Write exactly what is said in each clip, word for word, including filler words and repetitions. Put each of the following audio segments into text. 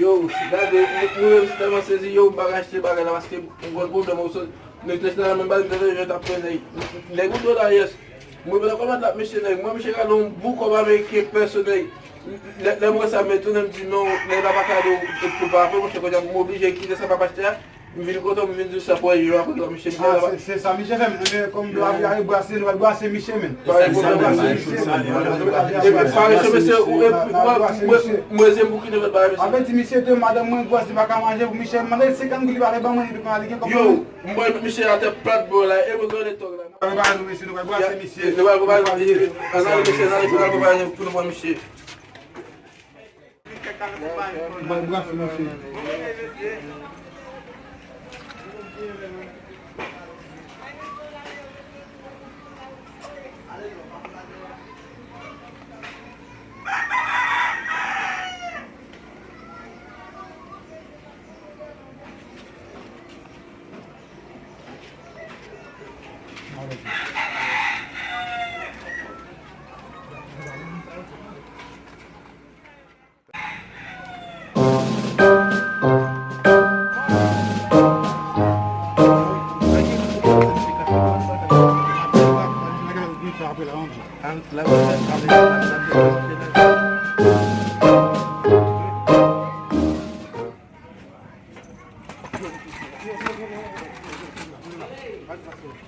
Yo, gade, mwen menm m tèlman sezi, yo, m pa ka achte bagay la paske m konn pwoblèm, nou te nan menm baz, nou te jwenn ap pran nèg. Nèg ou do la, yes. Mwen vle kòmand la, mesye nèg. Mwen, mesye gade yon bout kòb ameriken pèsonèl. Lè, lè m wè sa, men tounen m di non, nèg la pa ka do pou pa apre, monchè, kounye a m oblije kite sa pa achte a. M vin kote w, m vin di sa pou yo apre la, mesye. Ah, se, se sa, misye fè m, men kòm dlo a vin ale brase, nou pral brase misye, men. Pa gen pwoblèm, mesye. Epi, pa gen mesye, ou, epi, mwen, mwen, mwen, se m pou kite lòt bagay, mesye. Avèti misye ke madanm mwen gwòs, li pa ka manje pou misye, mande l senkant goud, li pa vle ban mwen, li pa li gen kòb. Yo, m wè misye atè plat bò la, e mwen konnen tòg la. Nou pral nou, mesye, nou pral brase misye. Nou pral brase misye. Ann ale, mesye, ann ale, nou pral brase pou nou pran misye. Nou pral brase misye.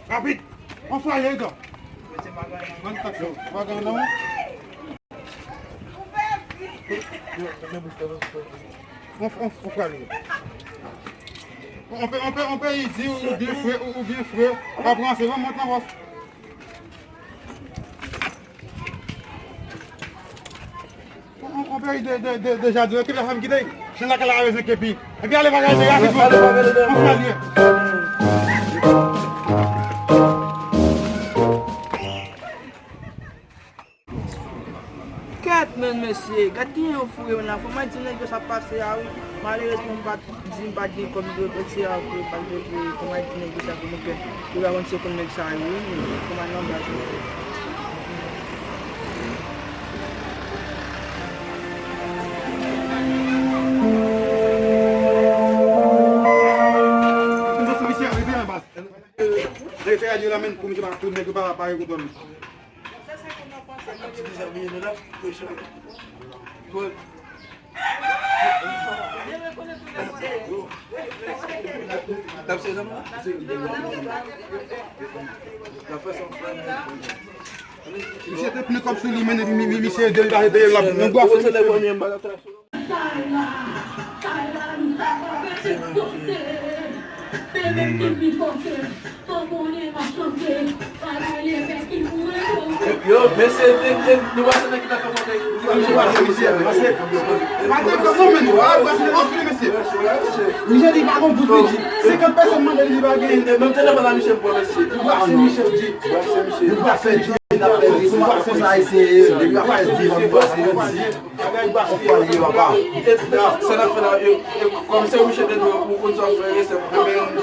Rapid! Anfwaye, Edgar! Ban taksi, bagay nan men. Anf, anf, anfwaye. On pe, on pe, on pe di ou, ou byen fre, ou, ou byen fre. Pa pran, se bon, mont nan bòs. Peyi de, de, de, de jaden, ki fè fanm kite, se lakay la bezwen kepi. Epi ale bagay de rapid, ale bagay de. An fè lye. Kèt, men mesye, gad kijan yo foure m nan. Fò mwen di nèg yo sa k pase a, wi. Malerezman, m pa t di, m pa t gen kòb, m te retire a pou yo pa t retire. Fò mwen di nèg yo sa pou nou, kè yo pa konn se konn nèg sa yo, wi, men fò mwen nan baz, mesye. Rete a di la, men pou misye pa, pou nèg yo pa, pa rekonprann. Misye te plen kòb sou li, men mi, mi, misye de la, de la, yon gwa fè misye. Yo, mesye, nou pa se nèg ki ta fè mwen. Misye pa se misye, pase. Pa te fè mwen, men, pa se nèg ki mesye. Misye di pa gon gout, li di senkant pèsòn mande li pa gen. Menm telefòn la, misye pran, mesye. Nou pa se misye, di. Nou pa se misye. Nou pa se di, nou pa se di, nou pa se di, nou pa se di. Sa n ap fè la, yo, yo, kòm se yon misye te dwe ou konn sa w fè, se,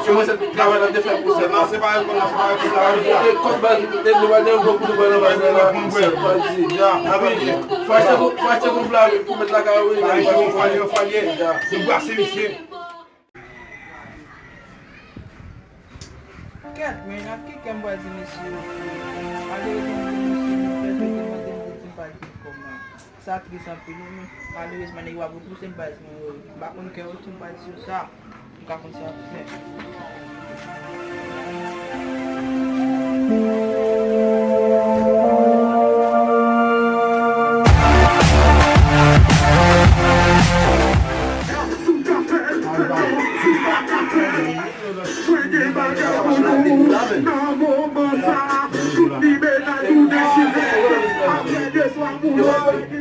se mwen se travay la te fè pou sèl la. Se pa yon kòm, se pa yon kòm sa. E kòb baz, e nou pa gen gwo kou nou pran nan baz la. Sèl pa di. Api, fò achte gon, fò achte gon pla pou met lakay ou, wi. Fò achte gon falye, falye. Nou brase misye. Kèt, men ak ki kè m pral di mesye yo? Malerezman, m di mesye, m fè jodi, m mande m di m pa gen kòb nan. Sa tris anpil, wi, men malerezman, nèg yo ap repouse m, baz mwen, wi. M pa konn kè yo tou, m pral di yo sa. M ka konn sa ap fè.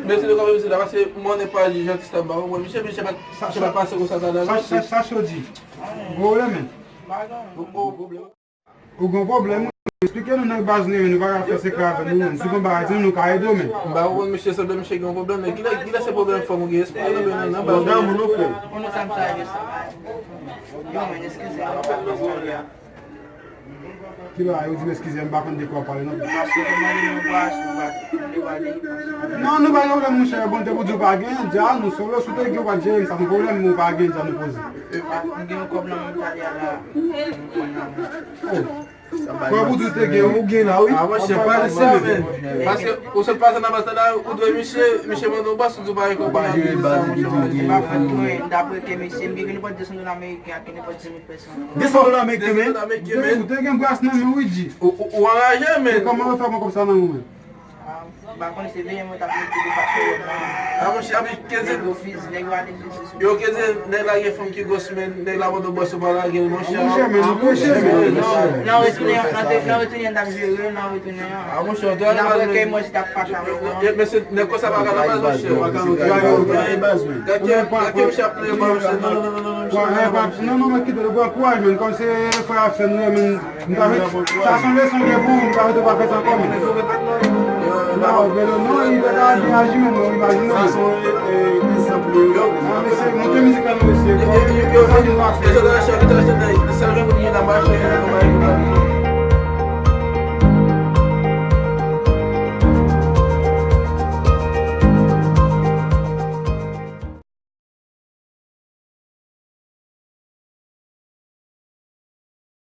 Mesye, nou ka fè misye la, paske monnen pa di jan ti sa ba, misye, misye pa, misye pa pase konsa ta nan. Sa, sa, sa cho di. Gwo pwoblèm, men. Ou gen pwoblèm, wi. Eksplike nou nan baz nou, nou pa ka fè sekrè avè nou, menm. Si gon bagay, di nou, nou ka ede w, men. M pa konprann, misye sanble misye gen yon pwoblèm, men kilè, kilè se pwoblèm fanm ou gen? Esplike nou, men, nan baz nou. Nan moun ou, frè. Ou nan sa m sa, mesye. Yo, men, eskize m. Ki bagay, ou di m eskize, m pa konn de kwa w pale, non. Paske ou mande m yon bwasyon, ou pa, ou pa li. Non, nou pa gen pwoblèm, monchè. Bon, te pou di w pa gen, dja, nou solo, si w te gen, w pa t jere m, sa se pwoblèm, men w pa gen, dja, nou poze. E, a, m gen yon kòb nan men m talè a la. M pran nan men. Oh. Kòb ou di w te gen, ou gen la, wi. A, monchè, pa di sa, men. Paske ou sot pase nan baz la, ou dwe misye, misye mande w bwasyon, ou di w pa gen kòb nan men, sa, monchè. M pa konn, mwen, dapre ke misye, m gen nenpòt de san dola ameriken ak nenpòt dis mil pèsòn. De san dola ameriken, men. Ou te, ou te gen bwasyon nan men w, wi, G. Ou, ou, ou anraje, men. E kòman yo fè pran kòb sa nan men w, men? Ah, m pa konn se veye mwen t ap mete de fason yo nan. Ah, monchè, api kenze. Nèg yo fizi, nèg yo ale fizi sou. Yo kenze, nèg la gen fanm ki gwòs, men nèg la mande w bwasyon, pa lage l, monchè. Monchè, men nou preche, men. Nan retounen, nan te, nan retounen, n t ap jere, nan retounen an. Ah, monchè, ou te al baz, men. N ap rekèy mwen si t ap fache avè mwen. Mesye, nèg konsa pa ka nan baz, monchè. Gade, gade, misye ap plede bwè, monchè. Non, non, non, non, non, misye. Non, non, men kite l, pran kouraj, men. Kòm se frè ak sè nou ye, men. M ta met, sa se yon leson gen pou ou, m ta met ou pa fè sa ankò, men. Non, Velo, non, li te ka byen aji, men non, imajine w. Sa se yon, e, e, egzanp li ye. Ah, mesye, monte mizik la, non, mesye. Sa vin pase.